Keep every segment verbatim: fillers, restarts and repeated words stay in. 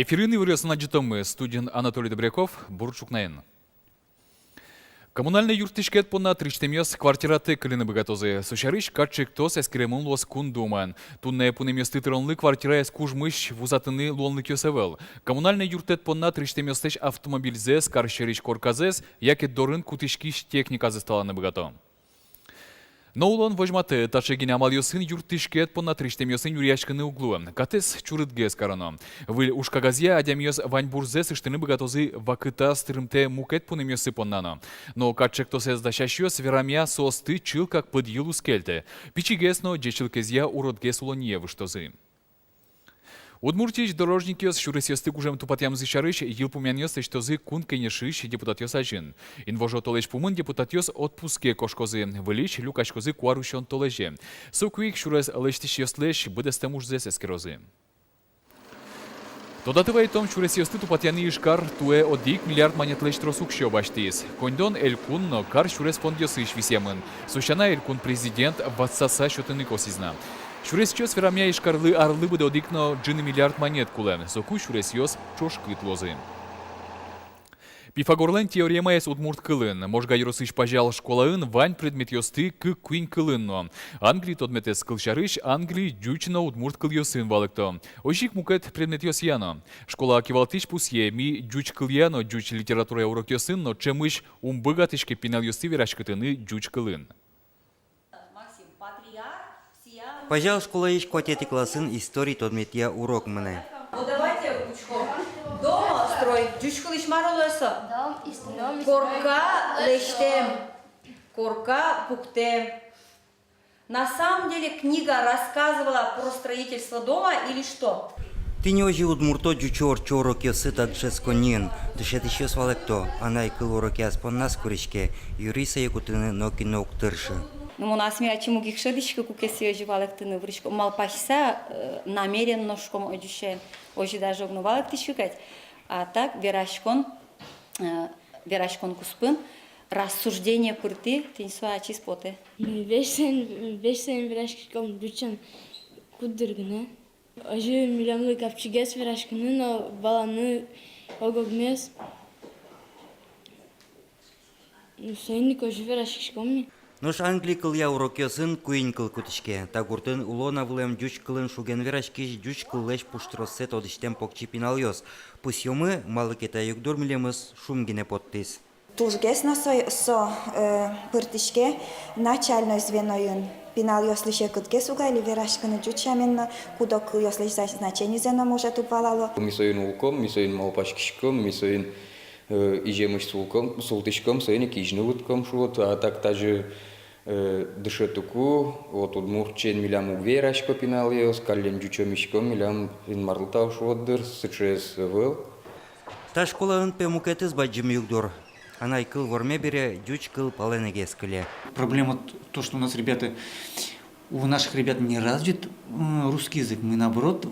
Эфирын иворъёсын адӟытомы, студиын Анатолий Добряков. Бур ӵукнаен. Коммунальной юрттӥськет понна тырисьтэмъёс квартиратэк кыльыны быгатозы. Со сярысь кат ӵектос эскеремын луоз Кун Думаын. Туннэ пунэмъёсты тыронлы квартираез кужмысь вузатыны луонлыкъёс ӧвӧл. Коммунальной юрттэт понна тырисьтэмъёслэсь автомобильзэс, кар сьӧрысь корказэс, яке дорын кутӥськись техниказэс таланы быгато. Но улон возьматэ: таӵе гинэ амалъёсын юрттӥськет понна тырисьтэмъёсын нюръяськыны уг луы. Катэз чурытгес кароно. Выль ужкагазъя адямиос ваньбурзэс ыштыны быгатозы вакытаз тырымтэ мукет пунэмъёссы понна но. Но кат ӵектосэз дасясьёс верамъя, соосты чылкак пыд йылуз кельтэ. Пичигес но ӟечлыкезъя уродгес улонние выжтозы. Удмуртиысь дорожникъёс сюресъёсты гужем-тупатъямзы сярысь йылпумъянъёс лэсьтозы Кун Кенешысь депутатъёс азьын. Инвожо толэзь пумын депутатъёс отпуске кошкозы, выльысь люкаськозы куарусён толэзе. Соку ик сюрес лэсьтӥсьёслэсь быдэстэм ужзэс эскерозы. Тодады вайытом, сюресъёсты тупатъяны Ижкар туэ одӥг миллиард манетлэсь трос уксё басьтӥз. Коньдон элькун но кар сюрес фондъёсысь висъямын. Со сяна, элькун президент ватсаса сётыны косӥз на. Сюресчиос верамъя, Ижкарлы арлы быдэ одӥг но ӝыны миллиард манет кулэ. Соку сюресъёс ӵошкыт луозы. Пифагорлэн теоремаез удмурт кылын. Можга ёросысь Пазял школаын вань предметъёсты кык-куинь кылын но. Англи тодметэз, кылсярысь, англи, ӟуч но удмурт кылъёсын валэкто. Озьы ик мукет предметъёсъя но. Школа кивалтӥсь пусъе: ми ӟуч кылъя но ӟуч литературая урокъёсын но ӵемысь ум быгатӥське пиналъёсты вераськытыны ӟуч кылын. Пазял школаысь куатетӥ классын историй тодметъя урок мынэ. Вот давайте учком. Домострой. Ӟуч кылысь мар луэ со? Дом и строй. Корка лэсьтэм. Корка пуктэм. На самом деле книга рассказывала про строительство дома или что? Тӥни озьы удмурто ӟучо ортчо урокъёссы та дышетсконниын. Дышетӥсьёс валэкто: анай кыл урокъяз понназ куриське, юри сое кутыны нокин но уг тыршы. Ну, мон асме ачим уг ик шӧдӥськы, куке сое озьы валэктыны вырисько. Малпаськыса, э, намеренно шуиськом, озьы сямен. Озьы даже уг но валэктӥськы кадь. А так вераськон, э, вераськон куспын рассуждение пыртӥ, тӥни со ачиз потэ. Ми весь соин, весь соин вераськиськом ӟучен куддыр гинэ. Озьы милемлы капчигес вераськыны но валаны ог-огмес. Ну, соин ик озьы вераськиськом ми. Нош англи кылъя урокъёсын куинь кыл кутӥське. Та гуртын уло на вылэм ӟуч кылын шуген вераськись, ӟуч кыллэсь пуштроссэ тодӥсьтэм покчи пиналъёс. Пусъёмы, малы ке та югдур милемыз шум гинэ поттӥз. Тужгес но со, со, э, пыртӥське начальной звеноын. Пиналъёслы секытгес уг али вераськыны ӟуч сямен но, куд-ог кылъёслэсь за-, значенизэ но, может, уг валало. Ми соин улӥськом, ми соин малпаськиськом, ми соин, э, иземысь сулӥськом, султӥськом, соин ик изьыны лыктӥськом шуод. А так тазьы, э, дышетыку, вот, удмуртчен милям уг верасько пиналъёс, каллен ӟучомиськом, милям Инмарлы тау шуод дыр, сыӵеез ӧвӧл. Та школаын, пе, мукетыз бадӟым югдур. Анай кыл ворме бере, ӟуч кыл палэнэгес кыле. Проблема т-, то, что у нас ребята, у наших ребят не развит, м, русский язык. Мы, наоборот,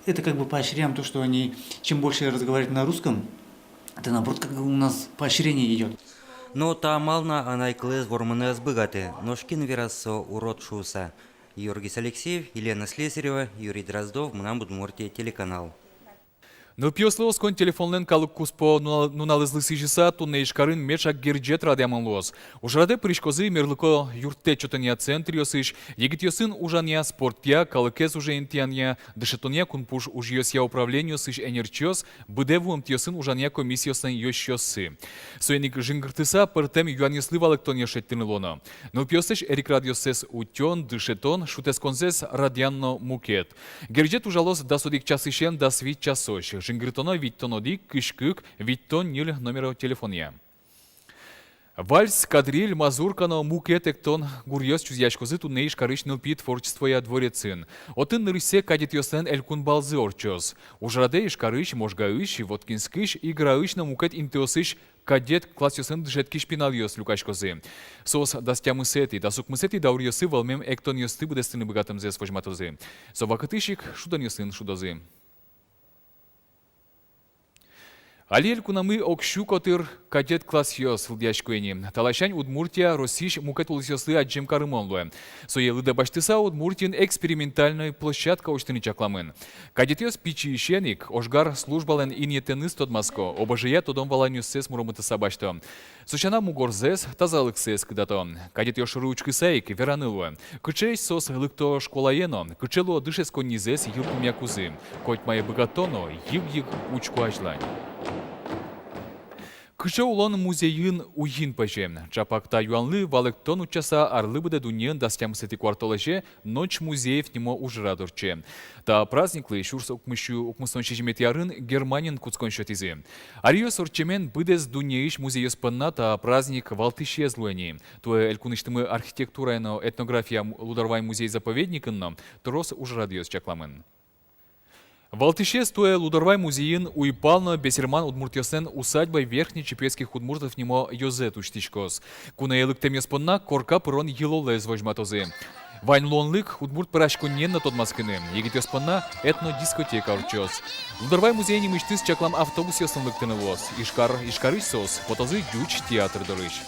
это как бы поощряем то, что они чем больше разговаривают на русском, это, наоборот, как бы у нас поощрение идёт. Но та амал на анай кылэз вормыны ӧз быгаты, нош кин вераз со урод шуыса. Юргис Алексеев, Елена Слесарева, Юрий Дроздов, «Мынам Удмуртие» телеканал. Нылпиослы оскон телефонлэн калык куспо нуна-, нуналызлы сӥзьыса, туннэ Ижкарын меӵак герӟет радъямын луоз. Ужрадэ пыриськозы мерлыко юрттэт сётонъя центръёсысь, егитъёсын ужанъя, спортъя, калыкез уже интыянъя, дышетонъя, кунпуш ужъёсъя управлениосысь ӧнерчиос, быдэ вуымтэосын ужанъя комиссиослэн ёзчиоссы. Соин ик жингыртыса пӧртэм юанъёслы валэктонъёс шедьтыны луоно. Нылпиослэсь эрикрадъёссэс утён, дышетон, шутэтсконзэс радъян но мукет. Герӟет ужалоз дас одӥг часысен дас вить часозь. Жингыртоно витьтон одӥг, кызь кык, витьтон ньыль номеро телефонъя. Вальс, кадриль, мазурка но мукет эктон гуръёс чузъяськозы туннэ Ижкарысь нылпи творчествоя дворецын. Отын нырысьсэ кадетъёслэн элькун балзы ортчоз. Ужрадэ Ижкарысь, Можгаысь, Воткинскысь, Играысь но мукет интыосысь кадет классъёсын дышетскись пиналъёс люкаськозы. Соос дас тямысэтӥ, дас укмысэтӥ дауръёсы вӧлмем эктонъёсты быдэстыны быгатэмзэс возьматозы. Со вакытысь ик шудонъёсын шудозы. Али элькунамы ог сю котыр кадет классъёс лыдъясько ини. Та ласянь Удмуртия Россиысь мукет улосъёслы адӟем карымон луэ. Сое лыдэ басьтыса, Удмуртиын экспериментальной площадка усьтыны чакламын. Кадетъёс пичиысен ик ожгар службалэн инъетэныз тодматско, ОБЖ-я тодон-валанъёссэс муромытыса басьто. Со сяна мугорзэс, тазалыксэс кыдато. Кадетъёс шоры учкыса ик вераны луэ, кыӵеесь соос лыкто школае но, кыӵе луо дышетсконнизэс йылпумъякузы. Котьмае быгато но, йыг-йыг учко азьлань. Кыӵе улон музейын уйин пӧзе? Чапак та юанлы валэктон утчаса, арлы быдэ дуннеын дас тямысэтӥ куартолэзе «Ночь музеев» нимо ужрад ортче. Та праздниклы сюрс укмыссю укмыстон сизьыметӥ арын Германиын кутскон сётӥзы. Аръёс ортчемен быдэс дуннеысь музейёс понна та праздник валтӥсез луэ ини. Туэ элькунысьтымы архитектурая но этнография м-, Лудорвай музей-заповедникын но трос ужрадъёс чакламын. Валтӥсез туэ Лудорвай музейын уйпал но бесерман удмуртъёслэн усадьба верхнечепецких удмуртов нимо ёзэт усьтӥськоз. Куное лыктэмъёс понна корка пырон йылолэз возьматозы. Вань луонлык удмурт пӧраськонниен но тодматскыны. Егитъёс понна этнодискотека ортчоз. Лудорвай музей нимысьтыз чаклам автобусъёсын лыктыны луоз. Ижкар, Ижкарысь соос потозы ӟуч театр дорысь.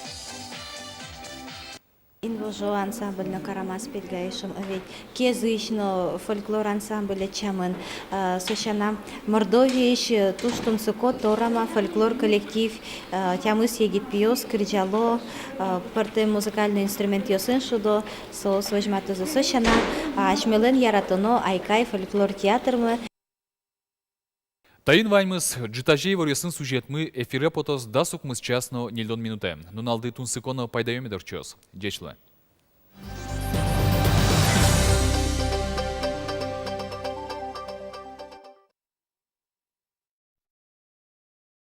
«Инвожо» ансамбль но «Карамас пельга» эшшо, э, ведь Кезысь но фольклор ансамбль ӧтчамын. Э, со сяна Мордовиысь, э, туж тунсыко «Торама» фольклор коллектив, э, тямыс егит пиос кырӟало, э, пӧртэм музыкальной инструментъёсын шудо, соос возьматозы. Со сяна, а, асьмелэн яратоно «Айкай» фольклор театрмы. Таин ваньмыз. Ӝытазе иворъёсын сюжетмы эфире потоз дас укмыс час но ньыльдон минутэ. Нуналды тунсыко но пайдаё мед ортчоз. Ӟеч луэ.